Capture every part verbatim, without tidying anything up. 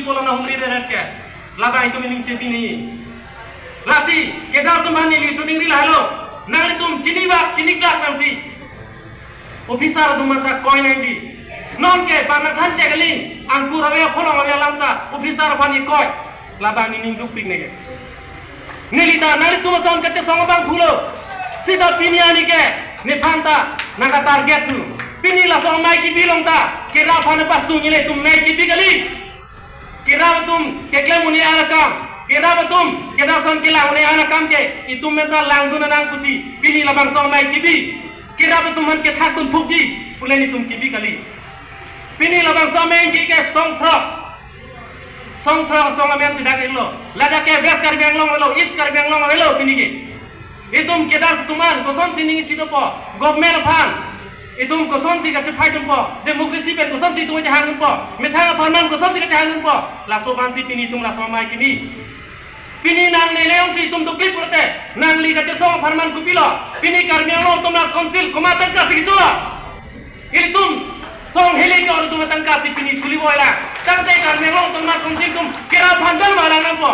Pulo na humri deret ke. Labang itum ining chepi ni. Lasi, kedar atum aphan neli choningri lahelo. Nanglitum chinibak, chiniklak nangsi. Officer atum aphan ta koi nangji. Non ke, bang nangthan che kali. Angkur ave, pholong ave alam ta. Officer aphan ni koi. Labang nening dukpik neke. Neli ta, nanglitum ason kachesong abang pulo. Sita pini arni ke. Nephan ta, nangka target tu. Pini laso amei kebi along ta. Kerap aphan pasung neli itum amei kebi kali. Kerap atum keklem un-e an akam, kerap atum kedar ason kelang un-e an akam ke, itum menta langdun nang pusi, pini labangso amei kebi. Kerap atum aphan kethak dun phukji, pule netum kebi kali. Pini labangso amei ke, ke song throk. Song throk song amen sidak ilo. Ladak ke West Karbi Anglong avelo, East Karbi Anglong avelo pini ke. Itum kedar atum aphan kosonsi ning isi dopo, government aphan itum kosonsi kachephai dunpo, democracy pen kosonsi itum kachehang dunpo, methang apharman kosonsi kachehang dunpo, laso aphansi pini itum laso amei kimi. Pini nangne le-ongsi itum doklip pulote, nangli kachesong apharman kopilo, pini Karbi Anglong Autonomous Council komat tangka si kecho? Ilitum song hili ke aru atum tangka si pini chuli boy la. Tangte Karbi Anglong Autonomous Council atum kerap aphan dal ma lang nangpo.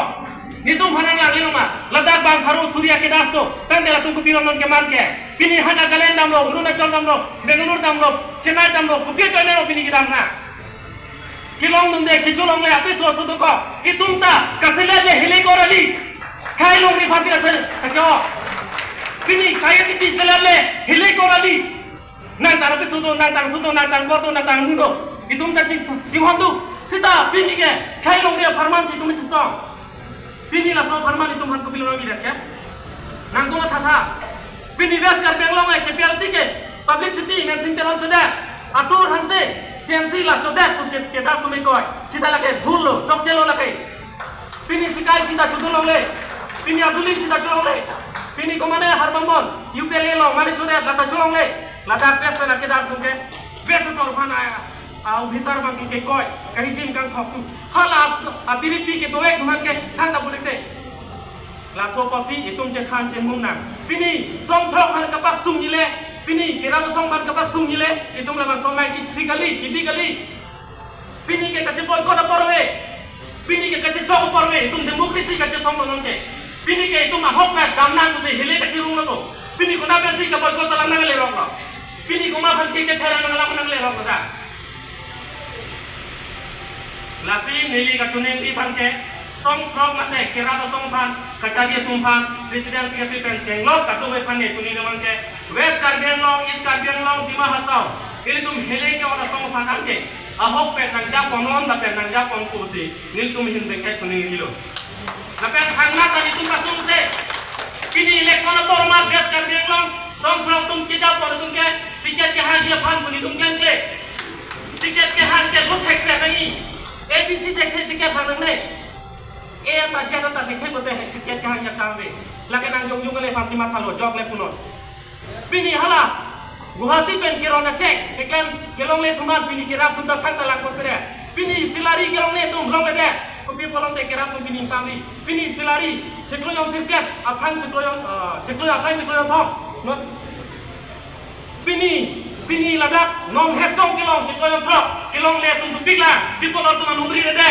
Netum aphan nang lang lima. Ladak bang pharo suri akedas do. Tangte latum kopi lom non keman ke. Pini ha Nagaland damlo, Arunachal damlo, Bangalore damlo, Chennai damlo, kopi ajoine lo pini kedam na. Kelong dunde, kecholongle apiso aso dokok. Itum ta kaselet le hili ko rally. Khei longri aphansi ase, ase o. Pini khei titi selet le hili ko rally. Nangtang apiso do, nangtang aso do, nangtang kor do, nangtang amu do. Itum ta ching, chinghon do. Sita pini ke khei longri apharman si itum chesong. Pini laso apharman itum aphan kopi longri dak ke. Nangtum mathatha. Pini West Karbi Anglong ke K P L T ke publicity Mensing Teron chodet. Atur Hanse, C N C la chodet pu ke, kedar atum koi. Sita lake bhul lo, chokche lo lake. Pini sikai sita chodun longle. Pini aduli sita cholongle. Pini komane Harbamon, U P L A along mane chodet lata cholongle. Ladak pes na kedar atum ke. Pes na tor aphan aya. A officer abang ke koi. Kahijim kangthok tu. Hala a, a T D P ke doek atum ke thangta bulik te. Laso apotsi itum chethan chemung nang. Pini song throk aphan kapasung nile. Pini kerap asong aphan kapasung nile. Itum labangso amei kithri kali, kibi kali. Pini ke kache boycott apor ave. Pini ke kachechok apor ave. Itum democracy kachesong non ke. Pini ke itum ahok pen dam nang pusi hile kacherung nangpo. Pini konat pensi ka boycott alam nanglerok lo. Pini komat aphan ke kether nang alam nanglerok lo ta. Lasi neli kachiningri aphan ke song throk mate kerap asong aphan, kachari atum aphan, president secretary pen chenglok kadokave aphan ne chini lamang ke West Karbi Anglong, East Karbi Anglong, Dima Hasao, ilitum hile ke-ot asong aphan anke ahok pen nangjapon non lapen nangjapon pusi nelitum ahin pen ke chiningrilo. Lapen thangnat ta nelitum pasung se, pini election apor ma West Karbi Anglong song throk atum kedapon atum ke ticket kehangji aphan pu nelitum klemkle. Ticket kehang ke lut thek se nangji. A B C thek thek ticket hang nangne. A ta J ta thek thek pote ticket kehang jak tangve. Lake nang jongjong le pasti mathalo, jok le punon. Pini hala Guwahati pen keron achek, keklem kelongle atum aphan pini kerap atum ta thangta langpot pere. Pini salary kelongle atum longledet. Kopi pulote kerap atum pini tangri. Pini salary chiklo jon sirkep, aphan chiklo jon, ah, chiklo aphan chiklo jon thom. Not Pini, pini ladak non het tong kelong, chiklo jon throk kelongle atum dopik lang, pi pulo atum anumri rede.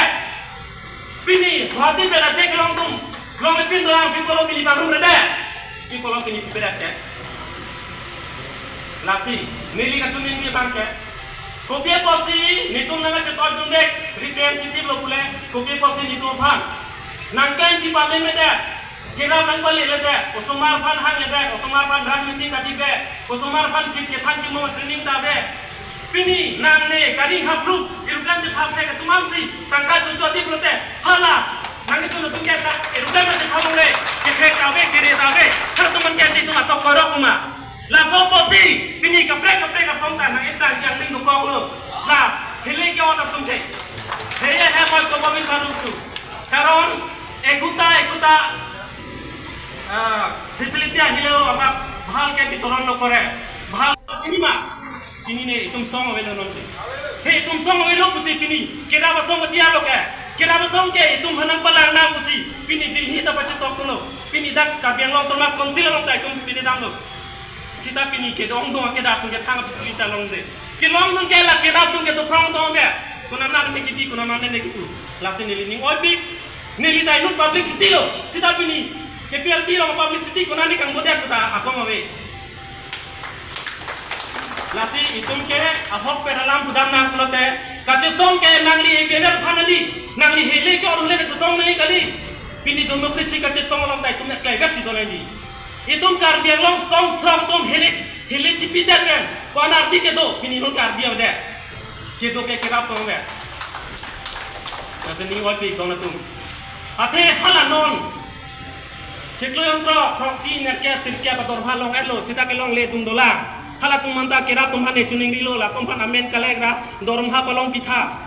Pini Guwahati pen achek kelong atum longle pin dolang, pi pulo pini bang rum rede. Pi pulo pini pi bedak ke. Lasi, neli kachiningri abang ke. Kopi apotsi nelitum nangkachetoi dundek, representative lo pule, kopi apotsi nelitum aphan nangklem kepame medet. Kerap nangpaledet, osomar aphan hangledet, osomar aphan rajniti kadibe, osomar aphan kip kethan kimo training dave. Pini nangne kari haplup, aeroplane chethap se ketumam si, tangka tutu ati pulote, hala, nanglitum atum ke ta, aeroplane chethap longle, kekrek dave, kere dave, ha atum an ke nelitum atok korok uma. Laso apotsi, pini kaprek kaprek asong ta nang-ita jangling dokok lo. La, hile ke-ot atum se. Heye he moi kobomi paru tu. Karon, ekota, ekota, ah, facility ahile lo, ama bhal ke bitoron nokore. Bhal ini ma. Pini ne itum song avelo non ke. He itum song avelo pusi pini. Kerap asong dia lo ke. Kerap asong ke itum hanang palang na pusi. Pini Delhi ta pachetok lo. Pini dak Karbi Anglong Autonomous Council along ta itum pini damlo. Sita pini kedong dong ke dak ke thang pini ta longde. Kelong dong ke la kerap dong ke doprong dong be. Konat nat me kipi, konat nat me kipu. Lasi neli ning oipik, neli ta inut publicity lo, sita pini K P L T along publicity konat ne kangbodet ta akong ave. Lasi itum ke ahok pen alam pudam nang pulote, kachesong ke nangli A B N F aphan kali, nangli hele ke orule kachesong nangji kali. Pini democracy kachesong along ta itum klaivet si do nangji. Itum Karbi Anglong song throng atum hele, hele chipidet pen, ko-an ardi kedo, pini non Karbi avedet. Kedo ke kerap tong vet. Lasi ning oipik dong atum. Athe hala non chiklo yongkro, throksi, nerkep, sirkep adorma long-etlo, sita kelongle atum dolang. Halatum anta kerap atum aphan ne chuning rilo, latum aphan amen kalek ra dorma palong pitha.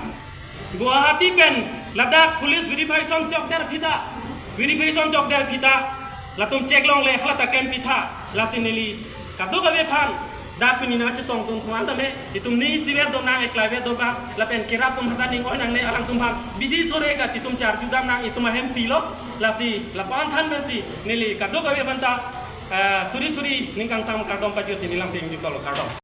Guwahati pen ladak police verification chokder pitha. Verification chokder pitha. Latum check longle, hala ta klem pitha. Lasi neli kadokave aphan dak pini nangchetong atum aphan tame, itum ne isivet do nang, eklaivet do bang, lapen kerap atum aphan ning oi nangne, alangtum aphan bidi sore ka itum charju dam nang, itum ahem pilo. Lasi lapu-an than pensi neli kadokave aphan ta, eh, suri suri ning kangtang kardom pajirsi neli lam ting jutlo, kardom.